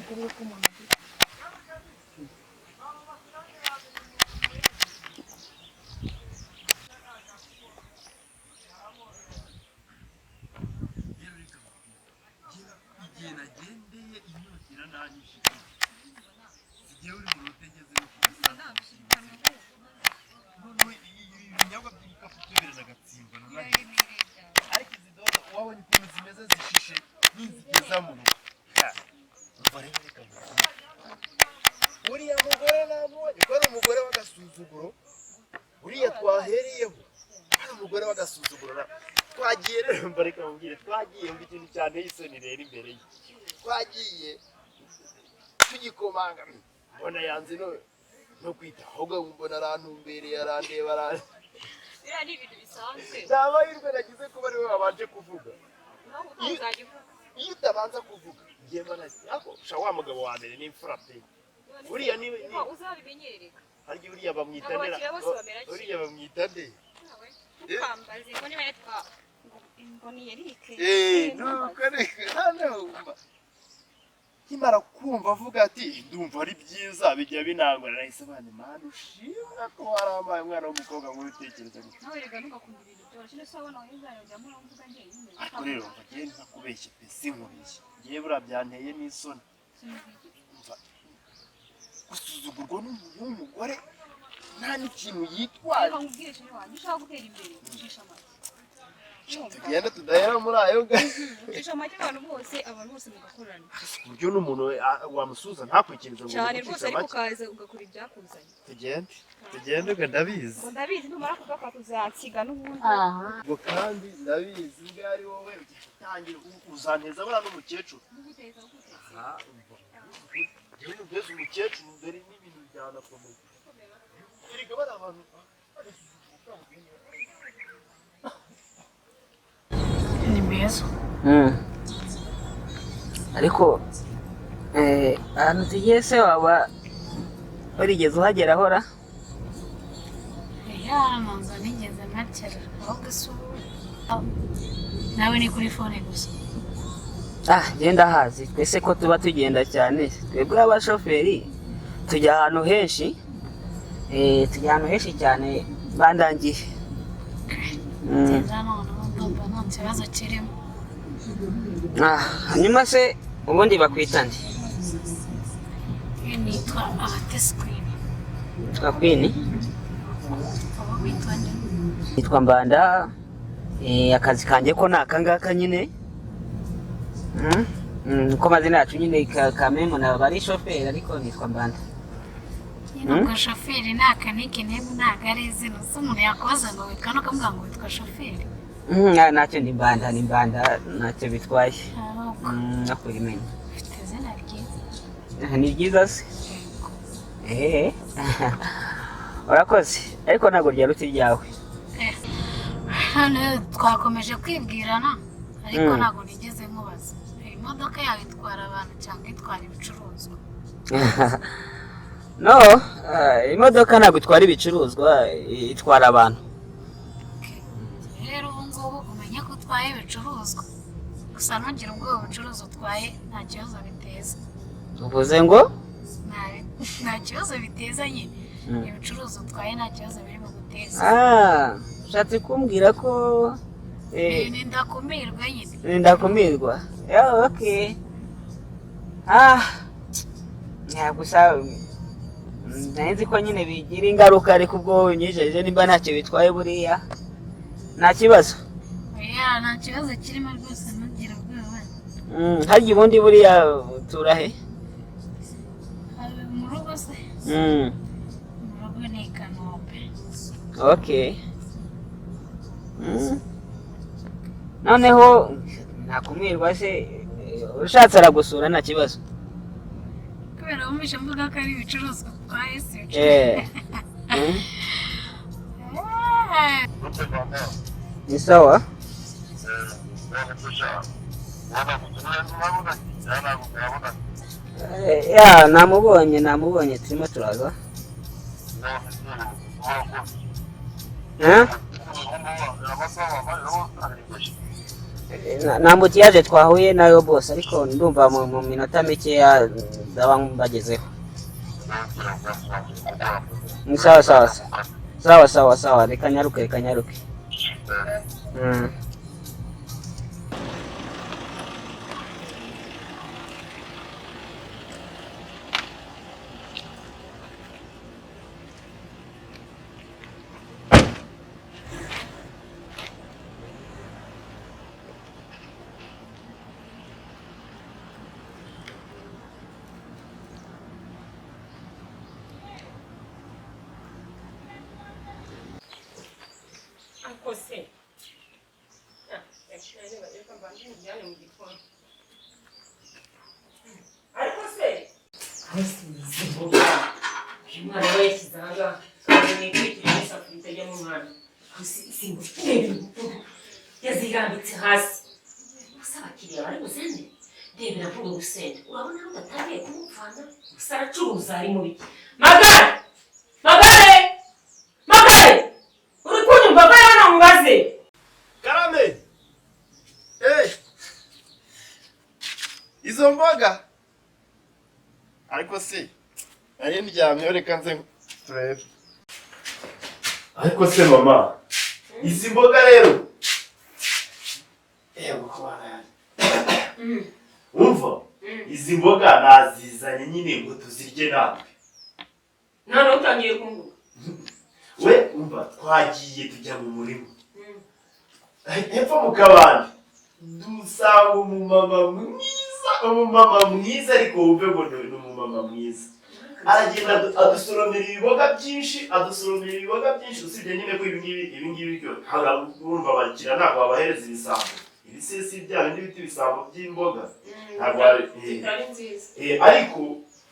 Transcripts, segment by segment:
Ngombwa ko umuntu agira. Igihe nagendeye inyota irananyishe, zigiye uri mu rutegeze no noneho ibinyobwa by'ibikapu byo biranagatsimba. Ariko izi dodo wabonye ukuntu zimeze, zishishe, nizigeza mu rugo. Umva rero, reka nkubwire. Uriya mugore namubonye ko ari umugore w'agasuzuguro, uriya twahereyeho ari umugore w'agasuzuguro. Twagiye rero, mba reka nkubwire, twagiye mba ikintu cyanteye isoni rero imbere ye. Twagiye tugikomanga, mbona yanze no kwita, ahubwo mbona arantumbereye, arandeba, Biriya ni ibintu bisanzwe. Nta mahirwe nagize kuba ariwe wabanje kuvuga. Nawe utazajya uvuga. Iyo utabanza kuvuga, ngiye mbona ariko sha wa mugabo wa mbere ni imfura pe. Uriya Niba uzabimenyereka. Harya uriya bamwita Abo nde? bakiriya bose bamera kimwe. Uriya bamwita nde? Ntukambaze ngo niba yitwa ngo ni Eric. Eh, nuko reka hano umva. Nkimara kumva avuga ati ndumva ari byiza, bijya binangora, nahise bana Imana ushimwa ko warampaye umwana w'umukobwa nk'uyu utekereza gutya. Nawe rega ntugakunda ibintu byoroshye, ndetse wabona wowe uzajya mvuga njyenyine. Ariko rero umva, ngewe ntakubeshye pe, sinkubeshye, ngewe buriya byanteye n'isoni. Umva, gusuzugurwa n'umuntu w'umugore nta n'ikintu yitwaje. Reka nkubwire, chéri wanjye, ushaka gutera imbere ucisha make. Tugenda tudahera muri ayo ngayo. Ucisha make abantu bose, abantu bose mugakorana. Ku buryo n'umuntu wamusuhuza ntakwikirize ngo Cyane ni rwose, ugucisha ariko make. ukaza ugakora ibyakuzanye. Tugende, tugende ubwo ndabizi. Ngo ndabizi, numara kugakora tuzansiga n'ubundi. Ubwo kandi ndabizi, ubwo ari wowe ugiye gutangira uzanteza buriya n'umukecuru. Kuguteza, kuguteza. Aha, umva. Njyewe nuteza umukecuru dore n'ibintu byanakomeye. Erega bari abantu bagasuzugura. Ni meza. Ariko ahantu tugiye se waba warigeze uhagera ahora? Ya, ntabwo nigeze mpagera, ahubwo se ubu nawe ni kuri phone gusa? Ah, genda hazi twese ko tuba tugenda cyane. Twebwe abashoferi tujya ahantu henshi, tujya ahantu henshi cyane, bandangiye. Byiza, noneho ndumva nta kibazo kirimo. Ah, hanyuma se ubundi bakwita nde? Nitwa Abatesi Queen. Nitwa Queen. Uba witwa nde? Nitwa Mbanda. Akazi kanjye ko ni akangaka nyine. Uko amazina yacu nyine kamemu naba ari shoferi, ariko nitwa Mbanda. Nyine ubwo shoferi ni akaniki ntebe, ntabwo ari izina. Se umuntu yakubaza ngo witwa nde, ukamubwira ngo witwa shoferi? Ntacyo, ni Mbanda, ni Mbanda, ntacyo bitwaye. Ahubwo Nakurimenya. ufite izina ryiza. Ni ryiza se? Urakoze, ariko ntabwo ryaruta iryawe. None twakomeje kwibwirana, ariko ntabwo nigeze nkubaza, iyi modoka yawe itwara abantu cyangwa itwara ibicuruzwa? No, imodoka ntabwo itwara ibicuruzwa, itwara abantu. Rero ubu ngubu umenye ko utwaye ibicuruzwa gusa, ntugire ubwoba, ubucuruzi utwaye nta kibazo biteza. Uvuze ngo? Nta kibazo biteza nyine. Ibicuruzwa utwaye nta kibazo biri buguteze. Ah, ushatse kumbwira ko Ni ndakumirwa nyine. Ndakumirwa. Yeah, okay. Ah, ya gusa nari nzi ko nyine bigira ingaruka, ariko ubwo unyijeje nimba ntacyo bitwaye, buriya nta kibazo. Oya, nta kibazo kirimo rwose, ntugire ubwoba. Harya ubundi buriya utura he? Ah, mu rugo se? Mu rugo ni i Kanombe. Okay. Noneho ntakumirwa se, ushatse aragusura nta kibazo. Kubera wumvise mvuga ko ari ibicuruzwa utwaye, si ibicuruzwa. Ni sawa. Ya, namubonye, namubonye, turimo turaza. Eh? Nta mbutiyaje twahuye nayo bose, ariko ndumva mu minota mikeya ndaba mbagezeho. Ni sawa sawa sawa sawa sawa, reka nyaruke, reka nyaruke. Ariko se reka mbanze mujyane mu gikoni. Ariko se uyu mwana we yashyize aha ngaha kandi nitwikiriye isafuriya itajyamo umwana, yazirambitse hasi gusa abakiriya bari buzane. Ndebera nk'uru rusenda, urabona aho udatangiye kumupfana gusa, aracuruza ari mu biki. Magare, Magare, Magare, uri kunyumva? Magare, hano mubaze. Karame! Eh! Izo mboga! Ariko se, nari ndyamye, reka nze turebe. Ariko se mama, izi mboga rero. Yego kubana yanjye. Umva, izi mboga nazizanye nyine ngo tuzirye natwe. None utangiye kunguka. We umva, twagiye tujya mu murima. Hepfo mu kabande dusanga umumama mwiza, umumama mwiza, ariko wumve ngo ni umumama mwiza, aragenda adusoromera ibiboga byinshi, adusoromera ibiboga byinshi. Usibye nyine ko ibi ngibi, ibi ngibi byo urumva abakiriya ntabwo babahereza ibisambo, ibisesi bya bindi bita ibisambo by'imboga ntabwo Zitari nziza. Ariko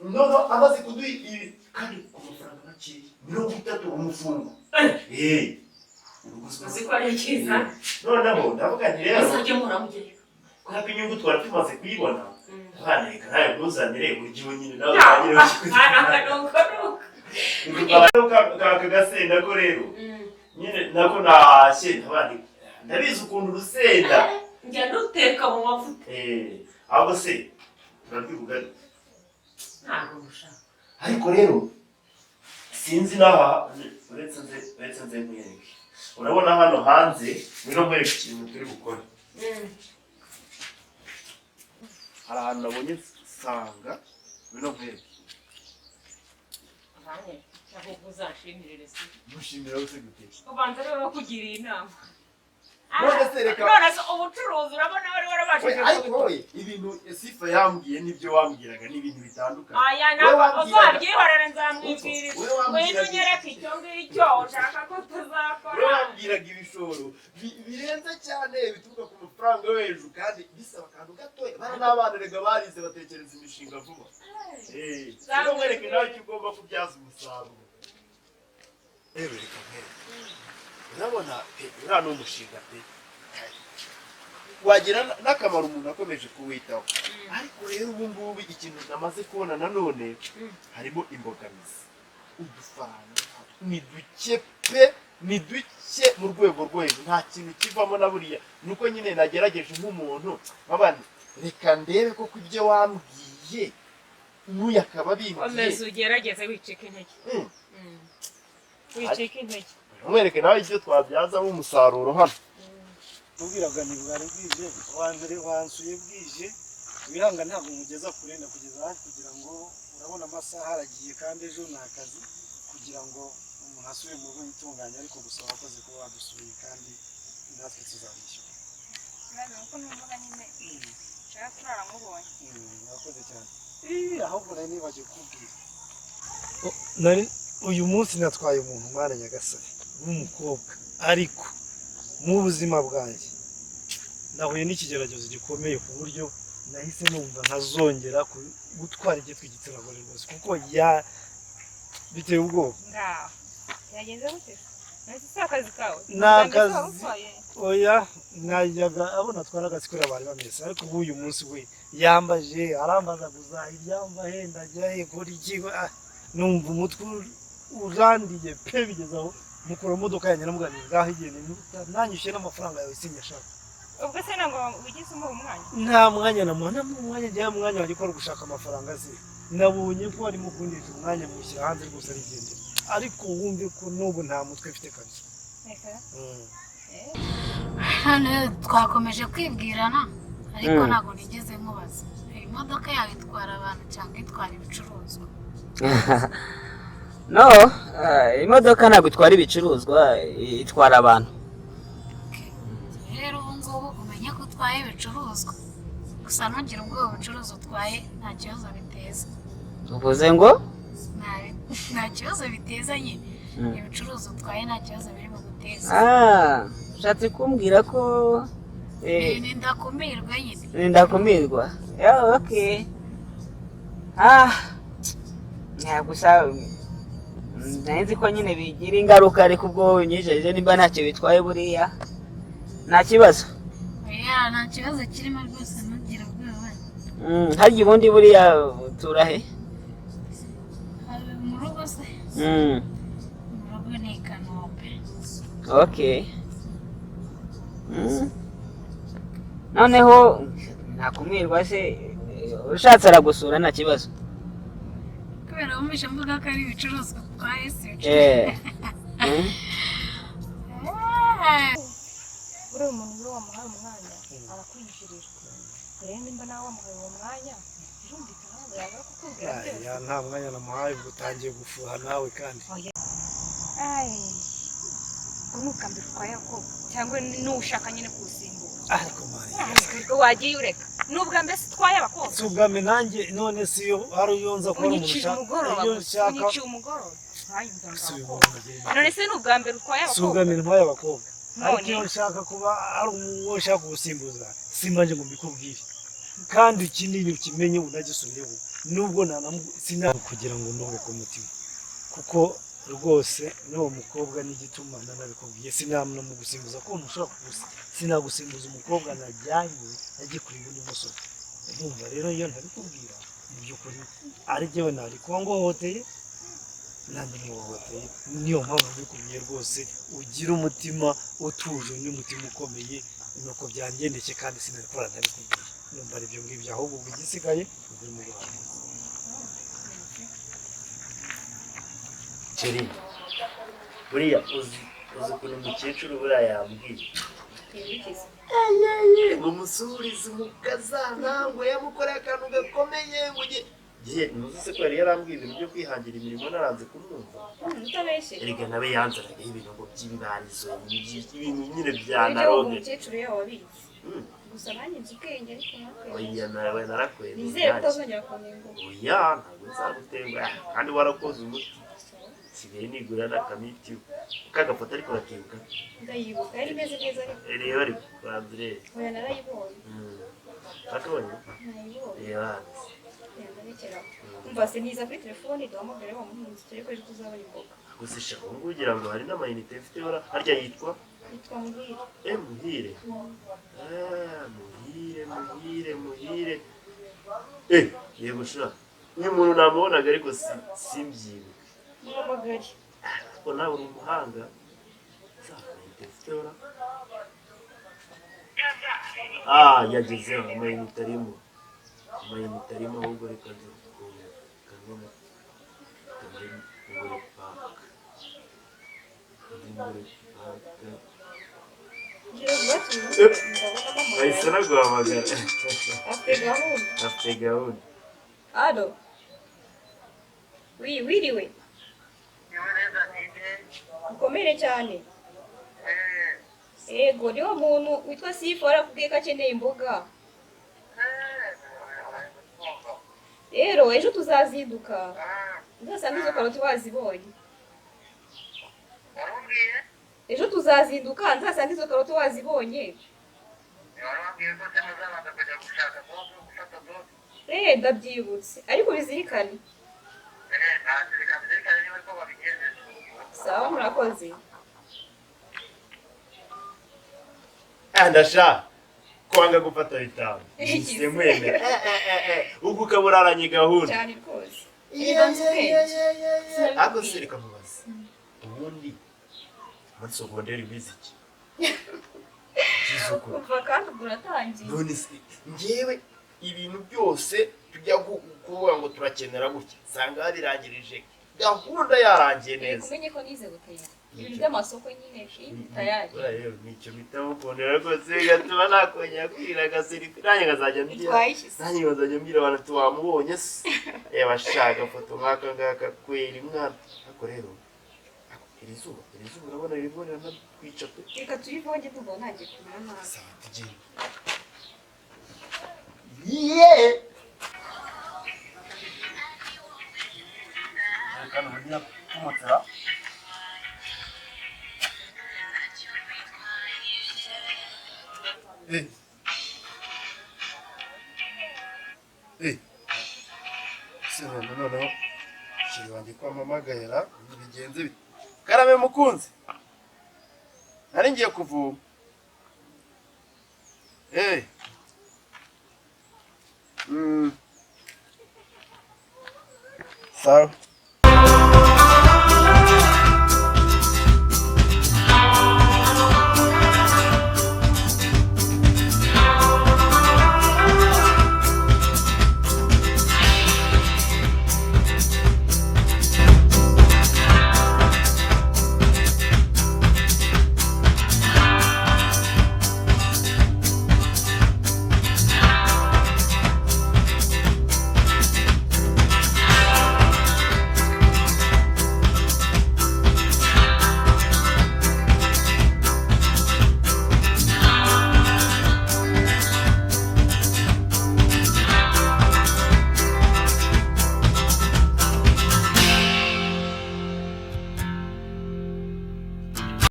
noneho amaze kuduha ibi kandi ku mafaranga makeya, 30 umufungo. Uzi ko ari cyiza. Noneho ndavuga nti rero Muzajye muramugerayo. Kubera ko inyungu twari tumaze kuyibona, abana reka nawe ntuzanire urya nyine, nawe utangire. Aka gasenda ko rero nyine nako nahashye, abana ndabizi ukuntu urusenda. Njya nduteka mu mavuta. Ahubwo se turarya ubugari? Ntabwo mushaka. Ariko rero sinzi n'aha, uretse nze nkwereke. Urabona hano hanze, ngwino nkwereke ikintu turi bukore. Hari ahantu nabonye nsanga, ngwino nkwereke. Ahubwo uzanshimire si. Mushimira wese guteka. Ubanza rero bakugiriye inama. None se reka. None se ubucuruzi urabona wari warabashije? Ariko wowe ibintu Sifa yambwiye n'ibyo wambwiraga ni ibintu bitandukanye. Aya Wowe ntabwo wambwiraga- uzabyihorere, nzamwibwirira. Wowe wambwiraga- Ngwino unyereke icyo ngicyo ushaka ko tuzakora. Wowe wambwiraga ibishoro birenze cyane bituruka ku mafaranga yo hejuru kandi bisaba akantu gatoya. Bana n'abana rega barize, batekereza imishinga vuba. Rero mwereke nawe icyo ugomba kubyaza umusaruro. Rero reka nkwereke, urabona pe, uriya ni umushinga pe wagira n'akamaro umuntu akomeje kuwitaho. Ariko rero ubu ngubu ikintu namaze kubona nanone harimo imbogamizi, udufaranga ni duke pe, ni duke mu rwego rwo hejuru, nta kintu kivamo na buriya. Nuko nyine nagerageje nk'umuntu nk'abandi, reka ndebe koko ibyo wambwiye n'uyu akaba abimbwiye. Komeza ugerageze, wicika intege. Wicika intege. Mwereke nawe icyo twabyazamo umusaruro hano. Tubwiraga ni bwari bwije, wanzure wansuye bwije wihanga, ntabwo mugeza kure, ndakugeza hafi kugira ngo urabona amasaha aragiye kandi ejo ni akazi, kugira ngo umuntu asubire mu rugo yitunganye. Ariko gusa wakoze kuba wadusuye kandi natwe tuzabishyura. Ikibazo nuko numvaga nyine nshaka kurara nkubonye. Murakoze cyane. Ahubwo nari nibagiwe kukubwira, nari uyu munsi natwaye umuntu, mwana nyagasani, w'umukobwa, ariko mu buzima bwanjye nahuye n'ikigeragezo gikomeye ku buryo nahise numva ntazongera gutwara icyitwa igitsina gore rwose, kuko ya biteye ubwoba. Ngaho byagenze gute se? None si akazi kawe? Ni akazi. Oya, najyaga abo natwaraga siko bari bameze, ariko ubu uyu munsi we yambaje, arambaza gusa ibyamba he, ndajya he, kora iki, numva umutwe urandiye pe, bigeze aho mukura mu modoka yanjye namuganira, ngaho igende, nanyishyuye n'amafaranga yawe sinyashaka. Ubwo se ntabwo wigeze umuha umwanya? Nta mwanya namuha, nta mwanya njyewe, mwanya wanjye ko ari gushaka amafaranga ze. Nabonye ko arimo kundisha umwanya, mushyira hanze rwose arigendera, ariko wumve ko n'ubu nta mutwe mfite kabisa. Reka. None twakomeje kwibwirana, ariko ntabwo nigeze nkubaza, imodoka yawe itwara abantu cyangwa itwara ibicuruzwa? No, imodoka ntabwo itwara ibicuruzwa, itwara abantu. Rero ubu ngubu umenye ko utwaye ibicuruzwa gusa, ntugire ubwoba, ubucuruzi utwaye nta kibazo biteza. Uvuze ngo? Nta kibazo biteza nyine. Ibicuruzwa utwaye nta kibazo biri buguteze. Ah, ushatse kumbwira ko Ni ndakumirwa nyine. Ndakumirwa. Yeah, okay. Ah, yeah, gusa nari nzi ko nyine bigira ingaruka, ariko ubwo unyijeje nimba ntacyo bitwaye buriya nta kibazo. Oya, nta kibazo kirimo rwose, ntugire ubwoba. Harya ubundi buriya utura he? Mu rugo se? Mu rugo ni i Kanombe. Okay. Noneho ntakumirwa se, ushatse aragusura nta kibazo. Kubera wumvise mvuga ko ari ibicuruzwa utwaye, si ibicuruzwa. Buriya umuntu iyo wamuhaye umwanya arakwinjirira. Rero nimba nawe wamuhaye uwo mwanya, birumvikana ntabwo yabura kukubwira byose. Ya, nta mwanya namuhaye, ubwo utangiye gufuha nawe kandi. Ayi, ubwo ni ubwa mbere utwaye abakobwa cyangwa n'ushaka nyine kuwusimbura? Ariko mari Ariko wagiye ureka, ni ubwa mbere se utwaye abakobwa? Si ubwa mbere nanjye. None si iyo hari iyo nza kubona umuntu Unyiciye ushaka umugoroba iyo gusa. nshaka Unyiciye umugoroba. Ntanyumva ngo Si uyu abakobwa. muntu. None se ni ubwa mbere utwaye Si ubwa abakobwa? mbere ntwaye abakobwa, ariko None iyo nshaka kuba ari uwo nshaka kugusimbuza, simbanje ngo mbikubwire. Kandi ikindi ukimenye unagisubiyeho, nubwo sina kugira ngo ntube ku mutima, kuko rwose n'uwo mukobwa n'igituma nanabikubwiye, sinamugusimbuza ko ntushobora kugusa, sinagusimbuza umukobwa najyanye agiye kureba undi musore. Urumva rero iyo ntabikubwira, mu by'ukuri ari jyewe nari kuba ngohoteye, nanjye mwohoteye. Niyo mpamvu mbikubwiye rwose, ugira umutima utuje n'umutima ukomeye. Nuko byangendekeye, kandi sinabikora ntabikubwiye. Numva ari ibyo ngibyo, ahubwo ubu igisigaye ugura umugoroba mwiza. Chérie, buriya uzi ukuntu umukecuru buriya yambwiye ngo umusurize umukazana, ngo yamukoreye akantu gakomeye, ngo ujye gihe ntuzi se ko yari yarambwiye ibintu byo kwihangira imirimo, naranze kumwumva. Utabeshye. Erega nawe yanzanagaho ibintu ngo by'ibibarizo, ibintu nyine bya Ibyo naroge. umukecuru yawe wabizi. Gusa nanjye nzi ubwenge, ariko nakwemeye. Oya, nawe narakwemeye. Nizere ko Nanjye. utazongera kuntenguha. Oya, ntabwo nzagutenguha, kandi warakoze umuti, nsigaye nigura n'akamiti kagafoto, ariko urakibuka? Ndayibuka, yari imeze neza ariko. Reba, ariko banza urebe. Oya, narayibonye. Akabonye. Nayibonye. Reba hanze. Yenda rekeraho. Umva se, niza kuri telefone duhamagare wa muhinzi, turebe ko ejo tuzabona imboga. Gusa sha, ubu ngubu ugira ngo hari n'amayinite mfite bara harya yitwa? Yitwa Muhire. Eh, Muhire. Ah, Muhire, Muhire, Muhire. Eh, yego sha, uyu muntu namubonaga ariko simbyibuke. Muhamagare. Ariko nawe uri umuhanga, za mayinite mfite bara. Ah, yagezeho, amayinite arimo, amayinite arimo. Ahubwo reka nze kangana kanze ngure paka, nze ngure paka. Ngira vuba tubivuge, ndabona Bahise ampamagaye. naguhamagara. Afite gahunda. Afite gahunda. Allo. Oui, wiriwe. Ukomere cyane. Ego, niwo muntu witwa Sifu arakubwiye ko akeneye imboga. Rero ejo tuzazinduka. Uzasanga izo karoti wazibonye. Ejo tuzazinduka, nzasanga izo karoti wazibonye. Eh, ndabyibutse. Ariko ubizirikane. Sawa, murakoze. Ndasha kwanga gufata 5 nse nkwemera. Ubwo ukaba uraranye gahunda. Cyane rwose. Erega nzi ubwenge. Ariko se reka mubaze, ubundi muri sogonderi wize iki? Ugize Mvugishije ukuri. Kuva kandi ubwo uratangiye. None se njyewe ibintu byose tujya kuvuga ngo turakenera gutya, nsanga babirangirije, gahunda yarangiye neza. Umenye ko nize gutera ibintu by'amasoko nyine tayari. Buriya rero nicyo bita mukundira rwose, bigatuma nakongera kwirira agaserifi, nanjye nkazajya mbwira, Bitwaye iki se? nanjye nkazajya mbwira abantu ati wamubonye se, reba shaka foto nk'aka ngaka kwera mwana. Ariko rero iri zuba urabona ririmo riranatwica pe. Reka tuyivange, ndumva ntangiye kumera nabi. Sawa, tugende yeee. Kandi ubu nyirakumutira. Eh. Eh. Se noneho chéri wanjye ko ampamagayera, bigenze bite? Karame mukunzi. Nari ngiye kuvoma. Eh. Sawa.